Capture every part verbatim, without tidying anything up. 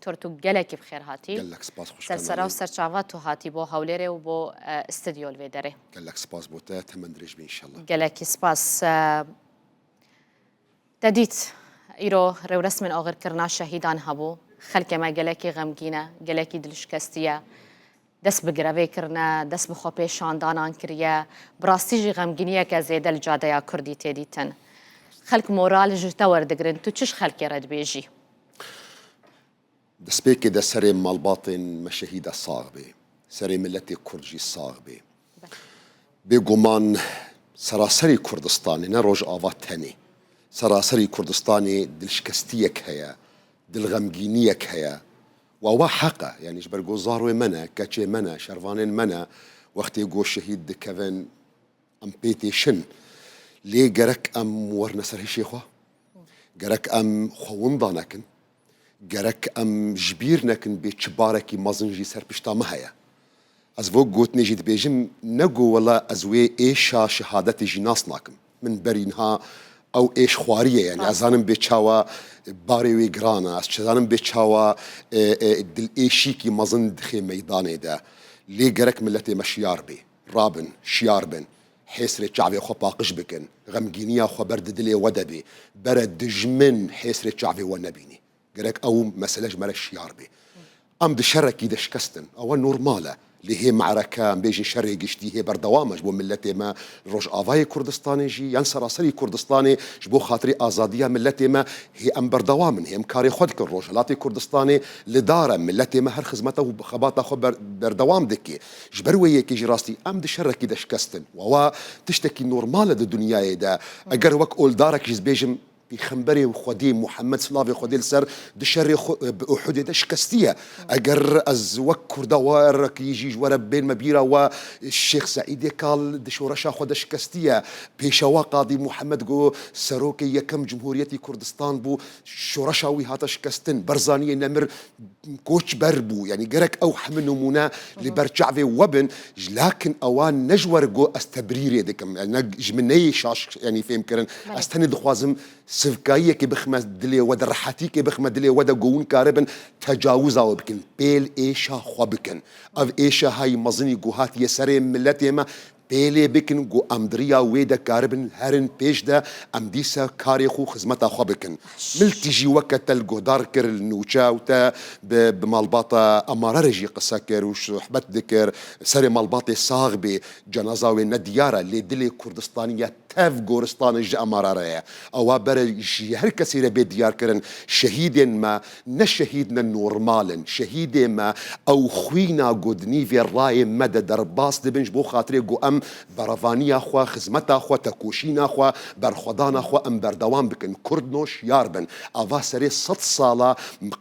Doktor, tu gelekî bi xêr hatî. Gelek spas, xweş Ser sera û serçava tu hatî bo Hewlêrê û bo, e, stûdyo li vê derê. Gelek spas bo te, temen dirêj be înşallah. Gelekî spas. E, te dît, îro rêwresmên agirkirina şehîdan hebû. Xelkê me gelekî xemgîn e, gelekî dilşikestî ye. Dest bi grevê kirine, dest bi xwepêşandanan kiriye. Bi rastî jî xemgîniyeke zêde li cadeya Kurdî tê dîtin. Xelk moral ji te werdigirin. Tu çi ji xelkê re dibêjî? Destpêkê de serê malbatên me şehîda sax bê. Serê miletê Kurd jî sax bê. Bêguman seraserî Kurdistanê, ne Rojava tenê, seraserî Kurdistanê dilşikestiyek heye, dilxemgîniyek heye. Wa wa heq e, yanî ji ber ku zarwê me ne, keçê me ne, şervanên me ne, wextê ku şehîd dikevin, em pê têşin. Lê gerek em werine ser hişê xwe. Gerek em xwe winda nekin. Gerek em ji bîr nekin bê çi barekî mezin jî ser pişta me heye. Ez vo gotinê jî dibêjim, ne ku wela ez wê êşa şehadetê jî nas nakim. Min berî niha ew êş xwariye, yanî ez zanim bê çawa barê wê giran e, ez zanim bê çawa, e, e, dilêşîkî mezin dixê meydanê de. Lê gerek miletê me şiyar bê. Rabin, şiyar bin. Hêsrê çavê xwe paqij bikin. Xemgîniya xwe ber di dilê we de bê. Bere dijmin hêsrê çavê we nebînî. Gerek ew mesele ji me re şiyar bê. Em di şerekî de şikestin. Ew normal e. Lê hê me'reke, em bêjin şerê giştî hê berdewam e ji bo miletê me, Rojavayê Kurdistanê jî, yan seraserî Kurdistanê, ji bo xatirê azadiya miletê me, hê em berdewam in, hê em karê xwe dikin. Rojhilatê Kurdistanê li dar e, miletê me her xizmeta û xebata xwe ber-, berdewam dike. Ji ber wê yekê jî rastî em di şerekî de şikestin. Wawa tiştekî normal e di dinyayê de. Eger wek oldarek jî dibêjim, Pêxemberê Xwedê Muhammed, silavê Xwedê li ser, di şerê xwe, bi Uhudê de şikestiye. Eger ez wek Kurda werekî jî ji we re bênme bîra we, Şêx Seîdê Kal di şoreşa xwe de şikestiye. Pêşewa Qadî Muhammed ku serokê yekem Cumhuriyetî Kurdistan bû, şoreşa wî hate şikestin. Barzaniyê Nemir koçber bû. Yanî gerek ew hemî nimûne li ber çavê we bin. Ji lakin ewa ne ji we re got ez tebrîrê dikim. Yanî ne, ji min neyê şaş, yanî fêhm kirin. Belê. Ez tenê dixwazim sivkayiyekê bixime dilê we de, rehetîkê bixime dilê we de, ku hûn karibin tecawiza we bikin. Pêl êşa xwe bikin. Ev êşa hay mezinî ku hatiye serê miletê me, pêlê bikin ku em di riya wê de karibin herin pêş de, em dîsa karê xwe û xizmeta xwe bikin. Min tî jî weke te li guhdar kir li nûçe û te bi, bi malbata Emare re jî qise kir û sohbet dikir. Serê malbatê sax bê, cenaza wê ne diyar e, lê dilê Kurdistanî ye, tev goristanê ji Emare re ye. Ewa bere ji her kesî re bê diyar kirin. Şehîdên me ne şehîd ne normal in. Şehîdê me ew xwîna ku di nîvê rayê me de derbas dibin ji bo xatirê ku em berevaniya xwe, xizmeta xwe, tekoşîna xwe, berxwedana xwe em berdewam bikin. Kurd no şiyar bin. Ava serê sed sala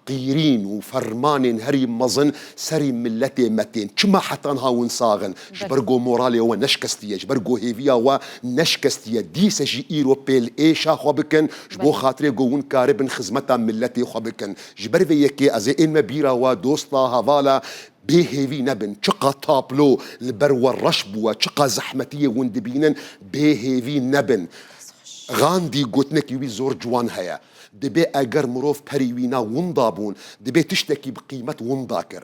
qîrîn û fermanên herî mezin serî miletê me tên. Çima heta niha hûn sax in? Ji ber ku moralê we neşkestiye, ji ber ku hêviya we neşkestiye. Dîse jî îro pêl êşa xwe bikin, ji bo xatirê ku hûn karibin xizmeta miletê xwe bikin. Ji ber vê yekê ez ê ênme bîra we, dosta, hevala, bêhêvî nebin. Çiqa tablo li ber we reş bûye, çiqa zehmetiyê hûn dibînin, bêhêvî nebin. Gandî gotinekî wî zor ciwan heye. Dibê eger mirov perî wîna winda bûn, dibê tiştekî bi qîmet winda kir.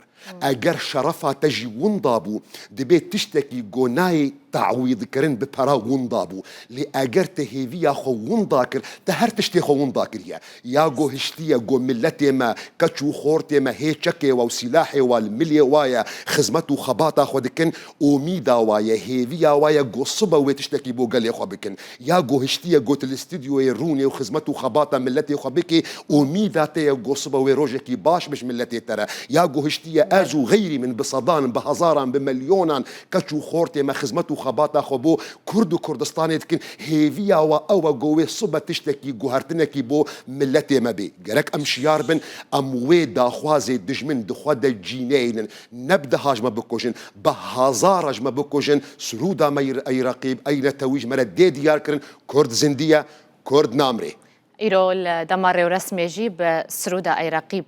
Eger şerefa te jî winda bû, dibê tiştekî ku nayê te'wîdkirin bi pera winda bû. Lê eger te hêviya xwe winda kir, te her tiştê xwe winda kiriye. Ya ku hiştiye ku miletê me, keç û xortê me hê çekê we û sîlahê we li milê we ye, xizmet û xebata xwe dikin, omîda we ye, hêviya we ye ku sibe wê tiştekî bo gelê xwe bikin. Ya ku hiştiye ku tu li stûdyoyê rûnê û xizmet û xebata miletê xwe bikê, omîda te ye ku sibe wê rojekî baş bi ji miletê te re. Ya ku hiştiye ez û xeyrî min bi sedan, bi hezaran, bi milyonan keç û xortê me xizmet û xebata xwe bo Kurd û Kurdistanê dikin. Hêviya we ew e ku wê sibe tiştekî, guhertinekî bo miletê me bê. Gerek em şiyar bin, em wê daxwazê dijmin di xwe de cî neynin. Ne bi deha ji me bikujin, bi hezara ji me bikujin, sirûda me ey reqîb, ey netewî ji me re dê diyar kirin, Kurd zindî ye, Kurd namrê. Îro li dema rêwresmê jî bi sirûda ey reqîb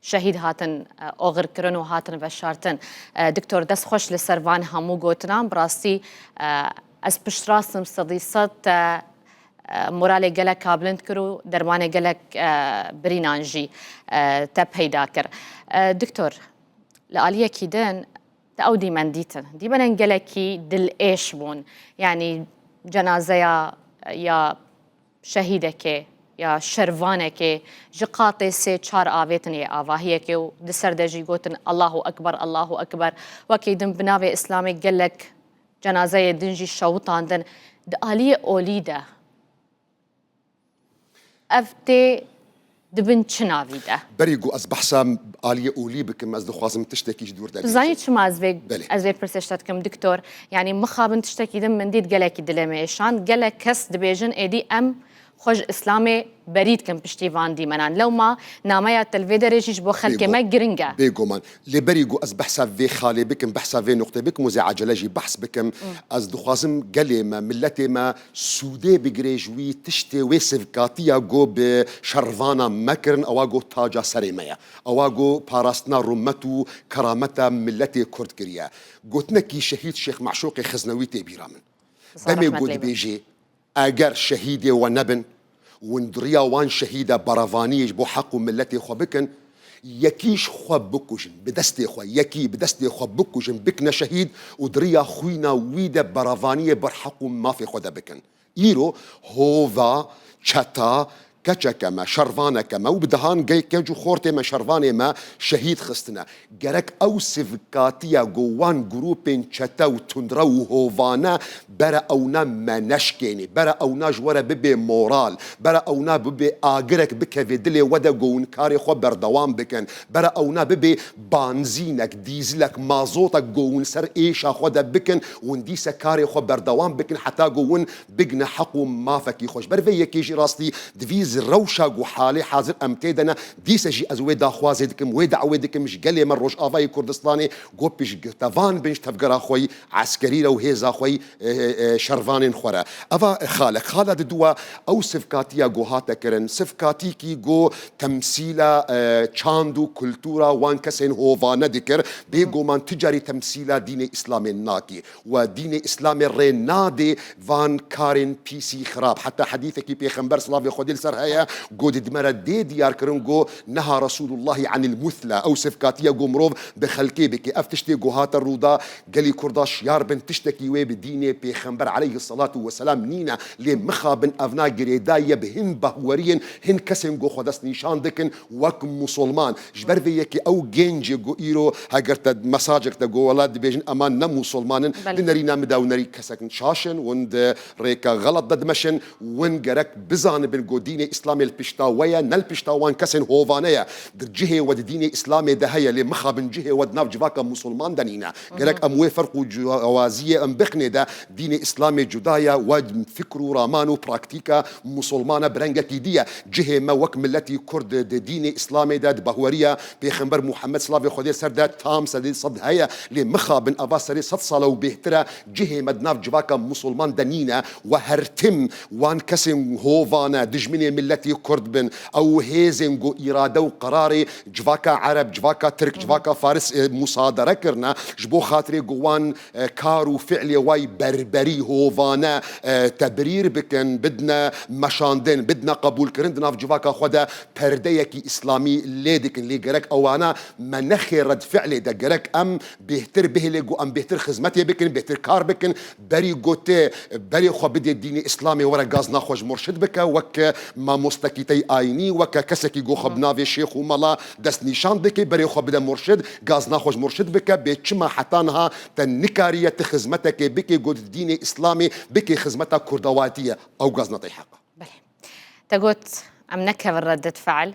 şehîd hatin, e, oxirkirin û hatin veşartin. E, Doktor, dest xweş li ser van hemû gotinan. Bi rastî, e, ez piştrast im sedî sed te e, moralê gelek ka bilind kir û dermanê gelek, e, birînan jî, e, te peyda kir. E, Doktor, li aliyekî din te ew dîmen dîtin. Dîmenên gelekî dilêş bûn. Yanî cenazeya ya şehîdekê ya şervanekê ji qatê sê çar avêtin yê avahiyekê û di ser de jî gotin, "Allahu Ekber, Allahu Ekber." Wekî din bi navê Îslamê gelek cenazeyê din jî şewitandin. Di aliyê olî de ev tê di bin çi navî de? Berî ku ez behsa aliyê olî bikim, ez dixwazim tiştekî ji dûr de Tu zanî çima ez vê, Belê. ez vê pirsê ji te dikim, doktor? Yanî mixabin tiştekî din min dît gelekî dilê me êşand. Gelek kes dibêjin êdî em xwe ji Îslamê berî dikin piştî van dîmenan. Lewma nameya te li vê derê jî ji bo xelkê Bêgo-, me giring e. Bêguman. Lê berî ku ez behsa vê xalê bikim, behsa vê nuqtê bikim û zê ecele jî behs bikim, ez dixwazim gelê me, miletê me sûdê bigire ji wî tiştê wê sivkatiya ku bi şervana me kirin, ewa ku taca serê me ye. Ewa ku parastina rûmet û kerameta miletê Kurd kiriye. Gotinekî şehîd Şêx Meşûqê Xiznewî tê bîra min. Demê ku dibêjê, eger şehîdê we nebin, hûn di riya wan şehîda berevaniyê ji bo heq û miletê xwe bikin, yekî ji xwe bikujin, bi destê xwe, yekî bi destê xwe bikujin, bikine şehîd û di riya xwîna wî de berevaniyê ber heq û mafê xwe de bikin. Îro hova, çeta, keçeke me, şervaneke me û bi dehan gel-, genc û xortê me, şervanê me şehîd xistine. Gerek ew sivkatiya ku wan grûpên çete û tundrew û hovane bere ewna me neşkênê, bere ewna ji we re bibê moral, bere ewna bibê agirek bikevê dilê we de ku hûn karê xwe berdewam bikin, bere ewna bibê banzînek, dîzilek, mazotek ku hûn ser êşa xwe de bikin, hûn dîse karê xwe berdewam bikin heta ku hûn bigine heq û mafekî xwe. Ji ber vê yekê jî rastî divî zi rewşa ku halê hazir em tê de ne, dîse jî ez wê daxwazê dikim, wê dawê dikim ji gelê me Rojavayê Kurdistanê ku piştgirtevan bin ji tevgera xwe yî eskerî re û hêza xwe yî, e, e, e, şervanên xwe re. Eva xalek, xala diduwa ew sivkatiya ku hate kirin, sivkatîkî ku temsîla, e, çand û kultura wan kesên hovane dikir, bêguman tu carî temsîla dînê Îslamê nakî. We dînê Îslamê rê nadê van karên pîsî xirab. Heta hedîsekî Pêxember, silavê Xwedê li ser, heye, ku di me re dê diyar kirin ku neha Resûlullahî anil muthla, ew sivkatiya ku mirov bi xelkê bike. Ev tiştê ku hate rûda, gelî Kurda şiyar bin, tiştekî wê bi dînê Pêxember aleyhisselatu vesselam nîne. Lê mixabin evna girêdayî ye bi hin bahweriyên hin kesên ku xwe dest nîşan dikin wek musulman. Ji ber vê yekê ew gencê ku îro heger te mesajek te got, wela dibêjin ema ne musulman in, Belê. di nerîna min de ew nerî kesek şaş in, hûn di rêka xelet de dimeşin, hûn gerek bizanibin ku dînê Îslamê li pişta we ye, ne li pişta wan kesên hovane ye. Di cihê we di dînê Îslamê de heye, lê mixabin cihê we di nav civaka musulman de nîne. Gerek em wê ferq û ciyawaziyê em bixinê de, dînê Îslamê cuda ye, we fikr û raman û praktîka musulmana bi rengekî dî ye. Cihê me wek miletî Kurd di dînê Îslamê de, di bahweriya Pêxember Muhammed, silavê Xwedê ser de, tam sedê sed heye. Lê mixabin eva serê sed sal e û bêhtir e, cihê me di nav civaka musulman de nîne. We her tim wan kesên hovane, dijminê miletî Kurd bin, ew hêzên ku îrade û qerarê civaka Ereb, civaka Tirk, civaka Faris, e, musadere kirine, ji bo xatirê ku wan e, kar û fiilê wayî berberî, hovane, e, tebirîr bikin, bidine meşandin, bidine qebûlkirin di nav civaka xwe de, perdeyekî îslamî lê dikin. Lê gerek ewana me nexê red fiilê de, gerek em bêhtir bihêlê ku em bêhtir xizmetê bikin, bêhtir kar bikin, berî ku tu berê xwe bidê dînê îslamê, were gazna xwe ji murşid bike, wek mamostekî te yî ayînî, weke kesekî ku xwe bi navê şêx û mela destnîşan dike, berê xwe bide murşid, gazna xwe ji murşid bike, bê çima heta niha te nikariye tu xizmetekê bikê, got dînê Îslamê bikê xizmeta kurdawatiyê. Ew gazna te heq e. Belê. Te got, em nekevin reddet feil.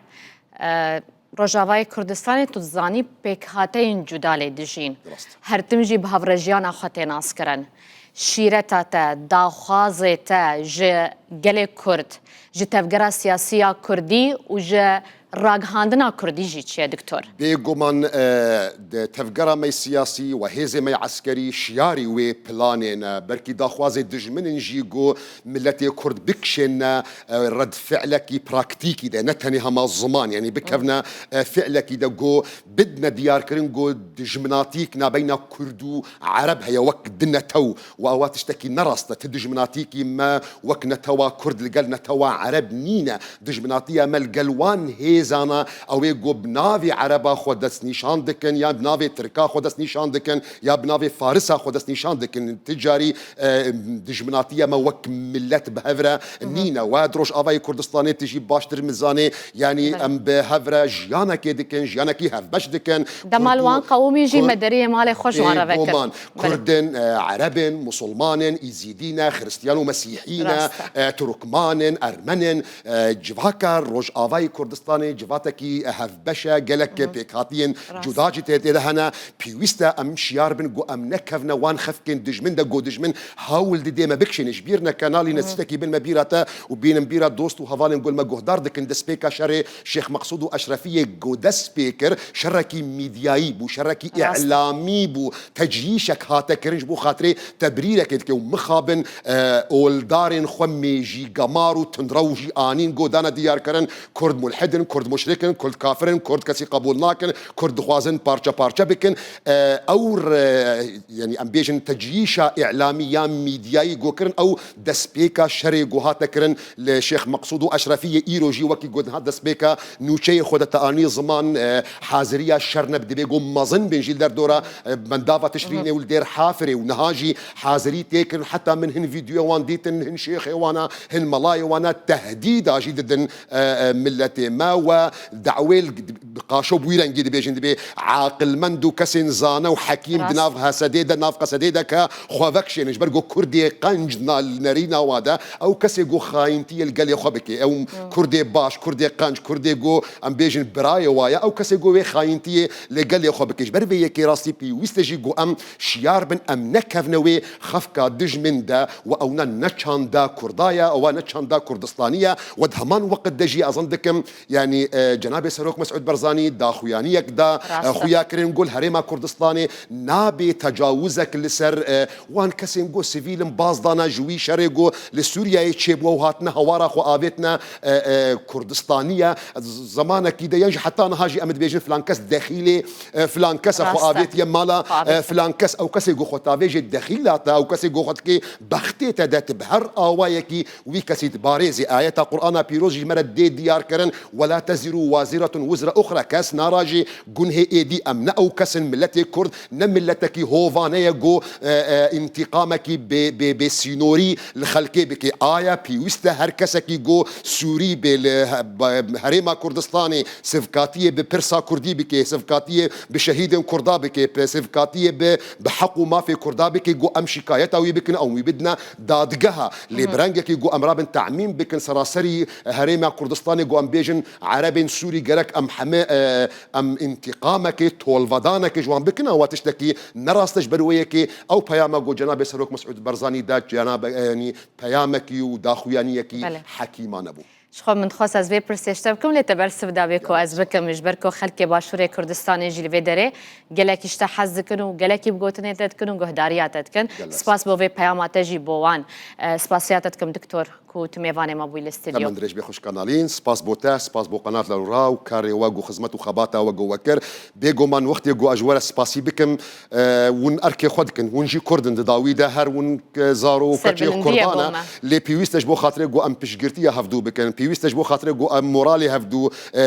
E, Rojavayê Kurdistanê tu dizanî pêkhateyên cuda lê dijîn. Rast. Her tim jî bi havrejiyana xwe tê naskirin. Şîreta te, daxwazê te ji gelê Kurd, ji tevgera siyasî ya Kurdî û ji Ragihandina kurdî jî çi ye, doktor? Bêguman, e, di tevgera me siyasî û hêzê me eskerî şiyarî wê planê ne. Belkî daxwazê dijmin in jî ku miletê kurd bikişêne, e, red fi'lekî praktîkî de, ne tenê hema ziman, yanî bikevne, e, fi'lekî de ku bidne diyarkirin ku dijminatîk nabeyna kurd û ereb heye wek di netew û ewa tiştekî nerast e. Ti dijminatîkî me wek netewa kurd li gel netewa ereb nîne. Dijminatiya me li gel wan hêzana ew ê ku bi navê ereba xwe destnîşan dikin, ya bi navê tirka xwe destnîşan dikin, ya bi navê farisa xwe destnîşan dikin. Ti carî, e, dijminatiya me wek milet bi hev re nîne. We di Rojavayê Kurdistanê ti jî baştir min zanê, yanî em bi hev re jiyanekê dikin, jiyanekî hevbeş dikin. Dema li wan qewimî jî me deriyê malê xwe ji wan re vekir. Bêguman. Kurd in, e, ereb in, musulman in, îzîdî ne, xiristiyan û mesîhî ne, e, turkman in, ermen in, e, civaka Rojavayê Kurdistanê civatekî, e, hevbeş e, gelek pêkhatiyên cuda jî tê tê de hene. Pêwîst e em şiyar bin ku em nekevne wan xefkên dijmin de, ku dijmin hewl dide me bikişêne. Ji bîr neke, nalîne tiştekî bin me bîra te û bînin bîra dost û hevalên ku li me guhdar dikin, destpêka şerê Şêx Meqsûd û Eşrefiyê ku dest pê kir, şerekî mîdyayî bû, şerekî îlamî bû, tecîşek hate kirin ji bo xatirê tebrîrekê dike û mixabin, e, oldarên xwe mêjî, gemar û tundrew jî anîn ku dane diyarkirin, Kurd mulhid in, Kurd muşrik in, Kurd kafir in, Kurd kesî qebûl nakin, Kurd dixwazin parçe parçe bikin. E, ew re-, yanî em bêjin tecîşa îlamî ya mîdyayî ku kirin, ew destpêka şerê ku hate kirin li Şêx Meqsûd û Eşrefiyê. Îro jî wekî ku niha destpêka nûçeyê xwe de te anî ziman, e, haziriya şer ne, bi divê ku mezin bin jî li derdora, e, bendava Tişrînê û li Dêr Hafirê û niha jî hazirî tê kirin. Heta min hin vîdyoya wan dîtin, hin şêxê wana, hin melayê wana tehdîda jî didin, e, e, miletê me we dawê li, bi qaşo bi wî rengî dibêjin, dibê aqilmend û kesên zane û hekîm di nav hesedê de, nav qesedê de ke xwe vekişênin, ji ber ku Kurdê qenc na-, li nerîna wa de, ew kesê ku xayîntiyê li gelê xwe bike, ew Kurdê baş, Kurdê qenc, Kurdê ku em bêjin birayê wa ye, ew kesê ku wê xayîntiyê li gelê xwe bike. Ji ber vê yekê rastî pêwîst e jî ku em şiyar bin, em nekevne wê xefka dijmin de, we ewna ne çanda Kurda ye, ewa ne çanda Kurdistanî ye, we di heman weqit de jî ez zan dikim, yanî, e, Cenabê Serok Mesûd Barzanî daxuyaniyek da, e, xuya kirin ku li Herêma Kurdistanê nabê tecawizek li ser, e, wan kesên ku sivîl in baz dana ji wî şerê ku li Sûriyeyê çêbû û hatine hewara xwe avêtine, e, e, Kurdistanî ye. Z-, zemanekî de yan jî heta niha jî em dibêjin filan kes dexîlê, e, filan kes e xwe avêtiye mala, e, filan kes, ew kesê ku xwe tavêjê dexîla te, ew kesê ku xwe dikê bextê te de, tu bi her awayekî wî kesî diparêzî. Ayeta Qur'ana Pîroz jî ji me re dê diyar kirin, "Wela teziru waziretun wizra uxra." Kes narajî gunhê êdî. Em ne ew kes in, miletê Kurd ne miletekî hovane ye ku, e, e, întîqamekî bê, bê, bê sînorî li xelkê bike. Aya pêwîst e her kesekî ku Sûrî bê li he-, ba-, Herêma Kurdistanê sivkatiyê bi pirsa Kurdî bike, sivkatiyê bi şehîdên Kurda bike, pe-, sivkatiyê bi, bi heq û mafê Kurda bike, ku em şikayeta wî bikin, ew wî bidine dadgeha. Lê bi rengekî ku em rabin temîm bikin seraserî Herêma Kurdistanê, ku em bêjin Erebên Sûrî gerek em heme, e, em întîqamekê, tolvedanekê ji wan bikin, ewa tiştekî ne rast e. Ji ber wê yekê ew peyama ku Cenabê Serok Mesûd Barzanî da, cenab-, e, yanî peyamekî û daxuyaniyekî hekîmane bû. Ji xwe min dixwest ez vê pirsê ji te bikim, lê te bersiv da vê ku ez bikim, ji ber ku xelkê Başûrê Kurdistanê jî li vê derê gelekî ji te hez dikin û gelekî bi gotinê te dikin û guhdariya te dikin. Gelek spas bo vê peyama te jî bo wan. E, spasiya te dikim, doktor, ku tu mêvanê me bûyî li stûdyo. Hemen dirêj bê xwişka Nalîn, spas bo te, spas bo Qenat Lewra û karê we ku xizmet û xebata we ku we kir. Bêguman wextê ku ez ji we re spasî bikim, e, hûn erkê xwe dikin, hûn jî Kurd in, di dawî de her hûn, e, zaro û keçê Kurdan e. Lê pêwîst e ji bo xatirê ku em piştgirtiya hevdû bikin, pêwîst e ji bo xatirê ku em moralê hevdû, e,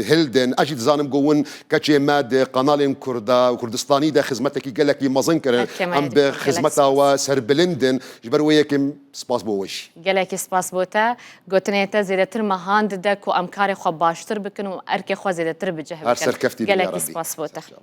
hildin. Ez jî dizanim ku hûn keçê me di kanalên Kurda, Kurdistanî de xizmetekî gelekî mezin kirin. Em bi xizmeta we serbilind in. Ji ber wê yekê spas bo we jî. Gelekî spas bo te. Gotinê te zêdetir mehan dide ku em karê xwe baştir bikin û erkê xwe zêdetir bi cih bikin. Her serkeftî bin ya Rebî. Gelekî spas bo te. Sağ ol.